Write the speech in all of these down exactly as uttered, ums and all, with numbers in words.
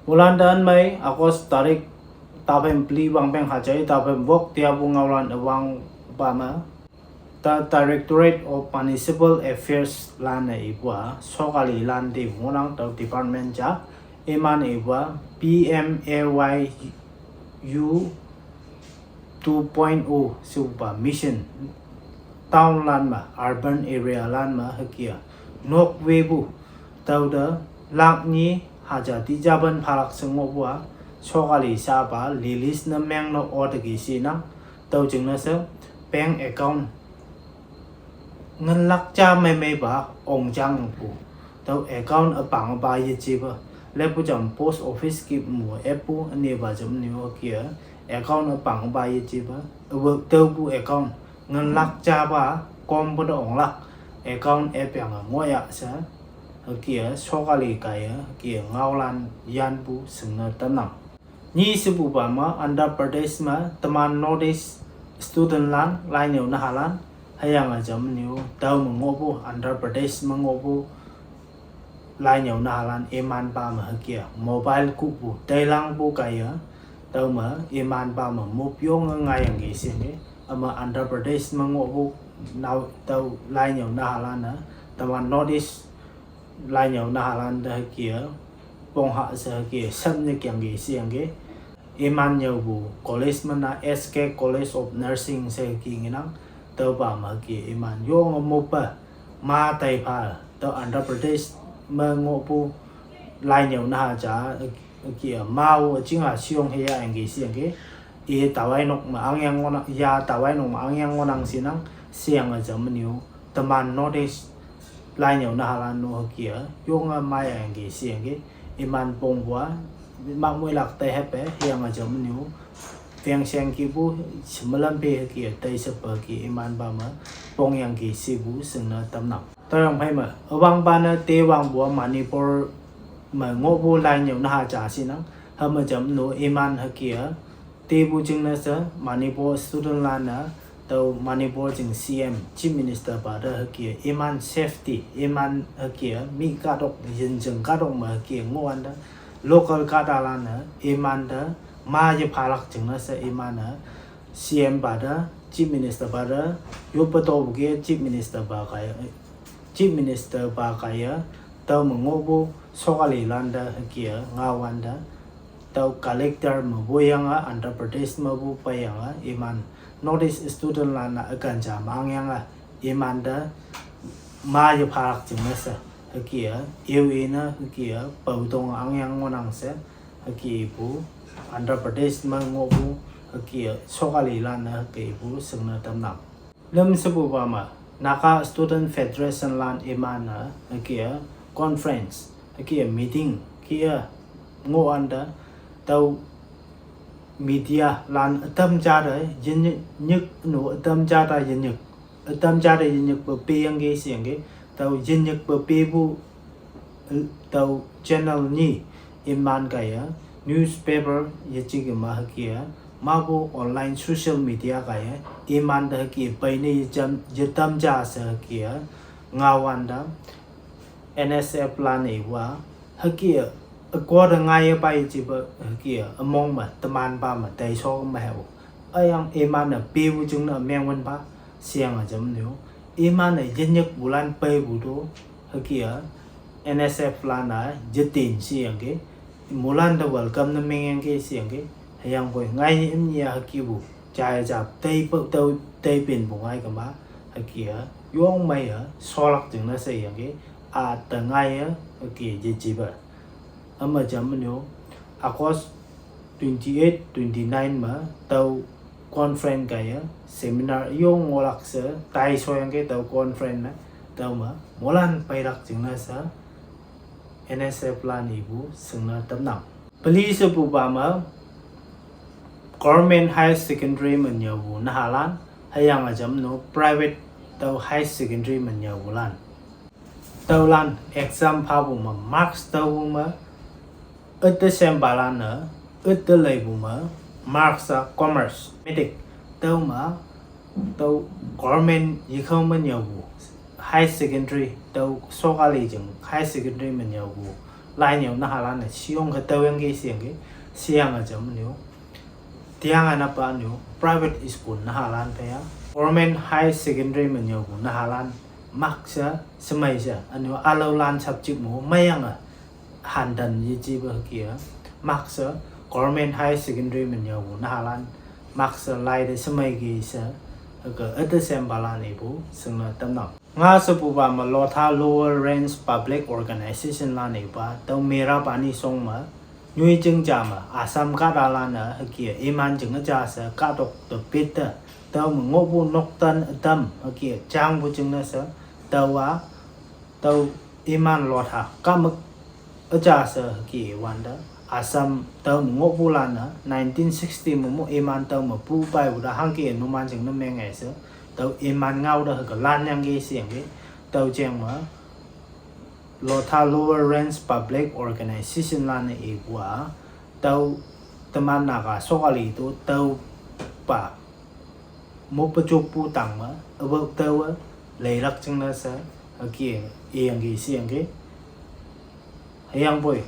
Mulan dan mai August tarik taphem pli wangpeng hajai taphem wok tiapu ngaolan awang pama, the Directorate of Municipal Affairs lan-e ipu-a, sokali lan te ngohnang tüo department ja, iman ipu-a P M A Y U two point oh shepupa mission, town lan me, urban area lan me hüke-a, nokwepu, tüote, lakh nyi haja tijapen phalak she ngohpu-a, sokali sapa list ne meng ne oteki shinang, tüo jingne she, bank account nginlak ja meimeipa ongjangpu, tüo account üpang üpa yejepa, leppu jam post office kip mu eppu ünepa jam nyu hüke-a, account üpang üpa yejepa, awa tüopu account nginlak japa, kompu te onglak, account epyange ngohya she, hüke-a sokali kaiye hüke-a ngaolan yanpu shingne tamnang. Nyi shepupa me Andhra Pradesh me teman North East student lan, lai nyüo nahalan, hüyange jam nyu tüo me ngohpu Andhra Pradesh me ngohpu lai nyüo nahalan imanpa me hüke-a mobile kuhpu teilangpu kaiye, tüo me imanpa me mop yonge ngaiyangki sheyangki, üme Andhra Pradesh me ngohpu nao tüo lai nyüo nahalan-e, teman North East lai nyüo nahalan te hüke-a, pongha she hüke-a, sap ne kyangki sheyangki, iman nyüopu college me na S K College of Nursing she hüke ngenang, tüopa me hüke iman yonge moppe, ma taipha, tüo Andhra Pradesh me ngohpu lai nyüo naha ja, hüke-a, ma-o üjinga sheyong heyayangki sheyangki, i tawainok me angyang ngohnang, ya tawainok me angyang ngohnang shinang, sheyange jam nyu, teman North East lai nyüo nahalan-o hüke-a, yonge maiyangki sheyangki, iman pongpu-a, makmoilak tei hepe, hüyange jam nyu, pengsheng kipu, shemelam pe hüke-a, tei shepe hüke imanpa me, pongyangki shepu shingne tamnang. Tüoyang phei me, üwangpa ne tewangpu-a Manipur me ngohpu lai nyüo naha ja shinang, hüme jam nyu iman hüke-a, tepu jingne she Manipur student lan-e, tüo Manipur jing C M, Chief Minister pa te hüke-a, iman safety, iman hüke-a, mi kahtok, yinjing kahtok me hüke-a ngohwante, local kahtalan-e, imante, ma yephalak jingne she iman-e, C M pa te, Chief Minister pa te, yoppe topu ke Chief Minister pa kaiye, Chief Minister pa kaiye, tüo me ngohpu, sokali lan te hüke-a ngaowante, tüo collector me woiyange, Andhra Pradesh mepu peiyange, iman North East student lan-a ükan ja me angyange, imante, ma yephalak jingne she, hüke-a, A O A ne hüke-a, paotong angyang ngohnang she, hükepu, Andhra Pradesh me ngohpu, hüke-a, sokali lan-e hükepu shingne tamnang. Lüm shepupa me, Naga Student Federation lan iman-e, hüke-a, conference, hüke-a, meeting, ke-a, ngohwante, tüo media lan ütam ja te, yinyik, nyik no ütam ja te yinyik, ütam ja te yinyikpe peyangki sheyangki, tüo yinyikpe pepu, tüo channel nyi, iman kaiye, newspaper yejikema hüke-a, mapu online social media kaiye, imante hüke peine yejam, yetam ja she hüke-a, ngaowante, N S F lan-e ipu-a, hüke-a, ükor te ngaiye pei jipe hüke-a, ümong me, temanpa me, teisho me heo. Üyang iman-e pepu jingne mengwünpa, sheyange jam nyu. Iman-e yinyikpulan peipu to, hüke-a, N S F lan-a, yetin sheyangki, moilan te welcome ne mengyangki sheyangki, hüyangpoi ngai imni-a hükepu, jaiye ja teipe, tüo, teipinpu ngai kema, hüke-a, yong mei-a, sholak jingne sheyangki, a te ngaiye, hüke yejipe. Üme jam nyu, August twenty-eight, twenty-nine me, tüo conference kaiye, seminar yong ngohlak she, tai shoyangki tüo conference ne, tüo me, moilan peilak jingne she, N S F lan ipu shingne tamnang. Peli shepupa me, Government Higher Secondary me nyüopu nahalan, hüyange jam no private tüo higher secondary me nyüopulan, tüolan exam phapu me marks taopu me, üte shempalan-e, üte leipu me, marks-a commerce, mathematics, tüo me, tüo government yekhao me nyüopu, higher secondary, tüo sokali jing higher secondary me nyüopu, Lai nyo nahalan ne siyong ke taweng ke siyang ke, siyang a jam nyo. Tiang a napa nyo, private school nahalan pe ya. Government high secondary menyo bu nahalan, mak sa, semai sa, anyo alau lan subject mo, mayang a, handan ye ji ba kia. Mak sa, government high secondary menyo bu nahalan, mak sa, lai de semai ke sa, ke ete sem balan ibu, sengna tamnang. Nga sepuba me Lotha Lower Range Public Organization lan iba, tau mera pani song me, nyui jeng jam me, Assam ka dalan a, hakia, iman jeng aja sa, ka dok de pit de, tau me ngobu noktan adam, hakia, jang bu jeng na sa, tau a, tau iman Lotha, ka mek aja sa, hakia, wanda, Assam, tau me ngobu lan a, nineteen sixty me mo iman tau me pu pai bu da hangkia, numan jeng na meng ai sa, tau iman ngau da, haka lan yang ke siang ke, tau jeng me, Lotha Lower Range Public Organization lan a ibu a, tau teman naga sokali tu tau pa mo pechok pu tang ma, abo tau a, leilak jeng na sa, hakia, iyang ke, siyang ke. Hayang boy,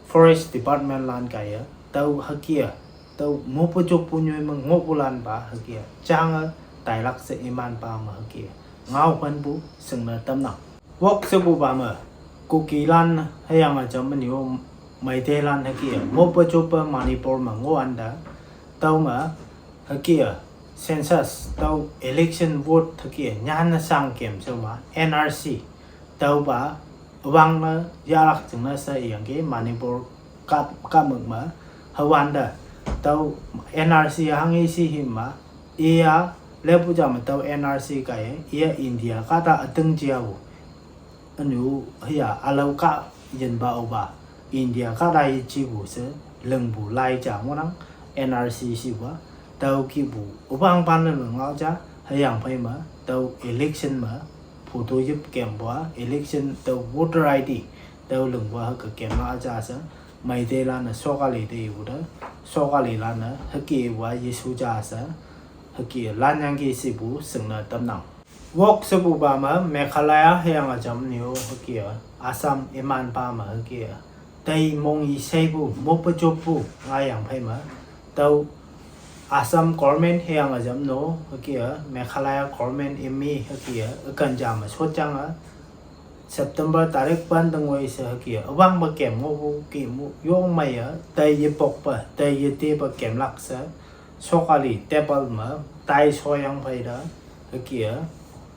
Forest Department lan kaya, tau hakia, tau mo pechok pu nyui ma ngobu lan ba, hakia, jang a, tailak sa iman pa ma hakia. Ngau pan bu, sengna tamnang. Wok sepuba me, Kuki lan hayang a jam menyo, Meitei lan hakia, mo pechok pa Manipur ma ngo anda, tau ma, hakia, census, tau election vote hakia, nyan na sang kem so ma, N R C, tau ba, wang na, yalak jeng na sa iyang ke, Manipur, kap, kap mek ma, hawanda, tau N R C hang isi him ma, iya, lepu jam tau N R C kaya, iya India, kata ateng jia wu. Anu, hiya, alau ka, yen ba oba, India, kata yi ji wu se, leng bu lai jam wanang, N R C si wa, tau ki bu, ubang pan le leng lau ja, hayang pai ma, tau election ma, photo yip kem bua, election, tau voter I D, tau leng bua, haka kem la ja se, Meitei lan a sokali de wu da, sokali lan a, haki wa Yesu ja se, haki lan yang ki si bu, sengna tamnang. Wok sepuba ma, Meghalaya hayang a jam nyo, haki a, Assam iman pa ma, haki a, tai mong i sei bu, mo pechok bu, nga yang pai ma, tau Assam government hayang a jam no, haki a, Meghalaya government imi, haki a, akan jam a, sot jang a, September tarik pan tengwei se hakia, abang ba kem ngobu ki mu, yong maya, tai ye pok pa, tai ye te pa kem lak se, sokali, tepal ma, tai soyang pai da, hakia,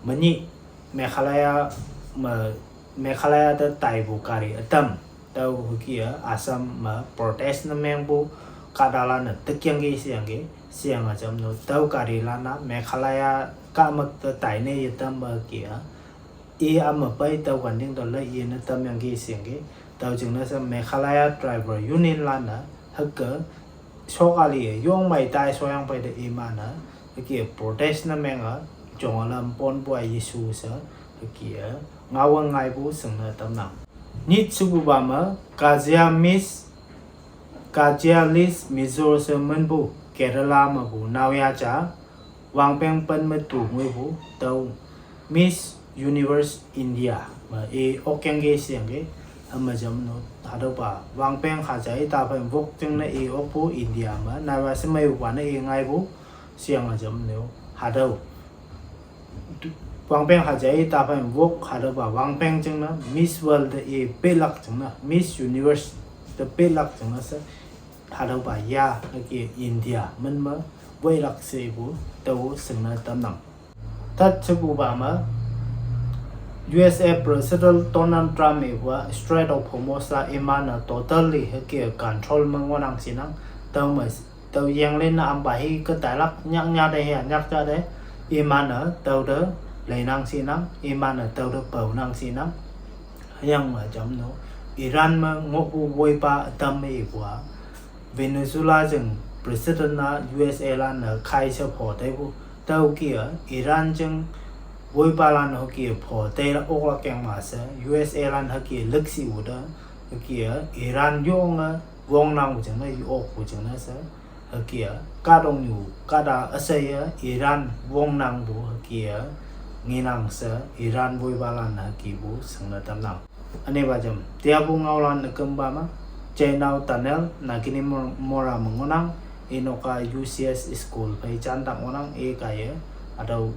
menyi, Meghalaya, ma, Meghalaya da tai bu kari atam, tau hakia, Assam ma, protest na meng bu, kadala na, tekyang ke, siang ke, siang a jam no, tau kari lana, Meghalaya, ka mak da tai ne ye tam ba hakia, i ama pai tau kan ding tau la i na tam yang ki siang ki. Tau jing na sa Meghalaya Tribal Union lan a, haka, sokali, yong mai tai soyang pai da i ma na, haki protest na meng a, jong a lam pon bua Yesu sa, haki a, ngawang ngai bu seng na tam nang. Nit sepuba ma, Kajia Miss, Kajia List Mizo se men bu, Kerala ma bu, nau ya ja, wangpeng pen me tu ngui bu, tau, Miss Universe India, ma e ok yang ke siang ke, hama jam no, hadau pa, wangpeng haja i ta pen wok jing na e ok bu India ma, na wa semai wa na e ngai bu, siang a jam no, hadau. Wangpeng haja i ta pen wok, hadau pa, wangpeng jing na, Miss World e pelak jing na, Miss Universe de pelak jing na sa, hadau ba ya, haki India, men ma, wei lak se bu, tau seng na tam nang. Tat sepuba ma, U S A President Donald Trump e wa Strait of Hormuz la iman a totally haki control ma ngwanang sinang, tau ma, tau yang len na am ba hi ka tai lak nyak nya de ya, nyak ja de, iman a tau de, lei nang sinang, iman a tau de pau nang sinang. Yang ma jam no, Iran ma ngobu woi pa tam e bua, Venezuela jing President na U S A lan na kai se pho tai bu. Tau kia, Iran jing woi pa lan ho kia pho tai la ok la keng ma se, U S A lan ha kia lek si u da, ha kia, Iran yong a, wong nang u jing na, yu ok u jing na se, ha kia, ka dong yu, ka da a se ya, Iran wong nang bu, ha kia, ngi nang se, Iran woi pa lan na ha ki bu, seng na tam nang. Ünepa jam teapu ngaolan ükümpa me, Chennai Tunnel Naginimora me ngohnang, inoka U C S school phei jantak ngohnang, ikaiye hatüo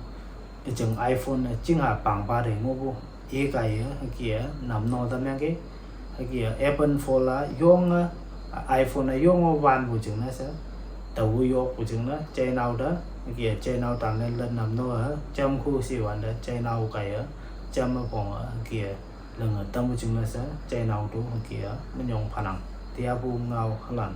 üjing iPhone-e chingha pangpa te ngohpu, ikaiye hüke-e namno tamyangki. Hüke-e Apple phone-a yonge, iPhone-e yonge wanpu jingne she, taowe yokpu jingne Chennai te, hüke-e Chennai Tunnel te namno-e jamkhu shiwante Chennai kaiye jamme ponge hüke-e linge tampu jingne she Chennai to hüke-e minyong phanang. Teapu ngao halan.